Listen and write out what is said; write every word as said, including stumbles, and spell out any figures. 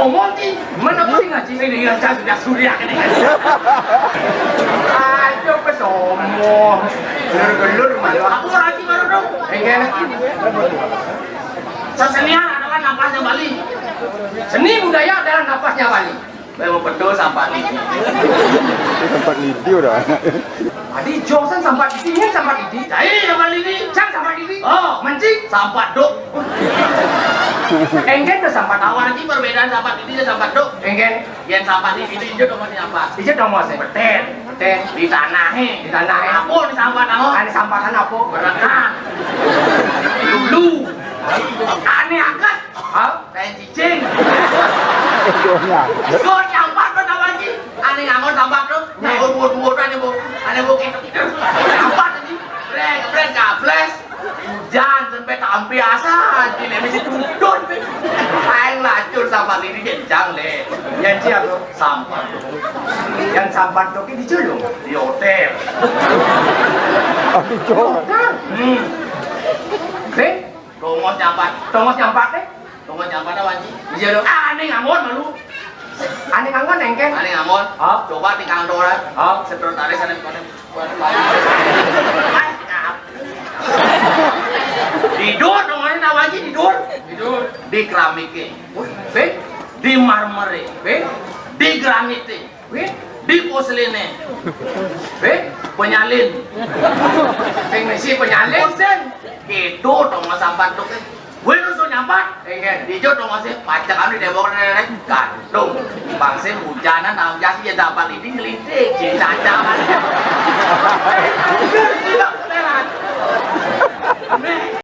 Ngomong ki, mana pusing ngaji ini dengan cas sudah surya ini. Ayo pesomo. Gelur-gelur malu. Aku lagi baru dong. Enggak. Sesenian adalah napasnya Bali. Seni budaya adalah napasnya Bali. Memang betul sampai ini. Sampai ini udah. Adi Jongsen sampai di sini sampai di. Cai sampai ini. Cang sampai di. Oh, menci sampai dok. Enggen tuh sampai awal lagi perbedaan sampai ini dan sampai dok. Enggen. Yang sampai di itu itu dong masih apa? Itu dong masih. Beten. Beten. Di tanah he. Di tanah he. Apa di sampai tanah? Ada sampai tanah apa? Berekan. Dulu. Aneh angkat. Hah? Kayak cicing. Gon nyampat tuh sama Ji. Aneh ngangon sampat tuh. Ngangon buat-buat aneh bu. Aneh bu gitu gitu. Sampat tadi. Brek brek gables. Hujan sampai tampi asa. Ji nih mesti tutun. Aing lacur sampat ini kencang deh. Yang siap tuh. Sampat tuh. Yang sampat tuh di Julung. Di hotel. Aduh, Cok. Hmm. Oke. Tongos nyampat. Tongos nyampat deh. Tongos nyampat apa Ji? Iya dong. Ah, aneh ngangon malu. Aneh ngangon engken. Aneh ngangon. Oh. Coba di kantor ya. Oh. Sekretaris ada pada pada. Tidur dong, aneh nawa Ji tidur. Tidur. Di keramiknya. Be, di marmernya. Be, di granitnya. Wih, di porselené. Wih, penyalin. Sing misi penyalin. Posen. Gitu dong mas sampan tuh kan. Gue nusul nyampat. Iya. Dijo dong masih pacak anu di dewok nenek gantung. Bangsa hujanan tahu jasi ya dapat ini ngelintik jadi cacaman.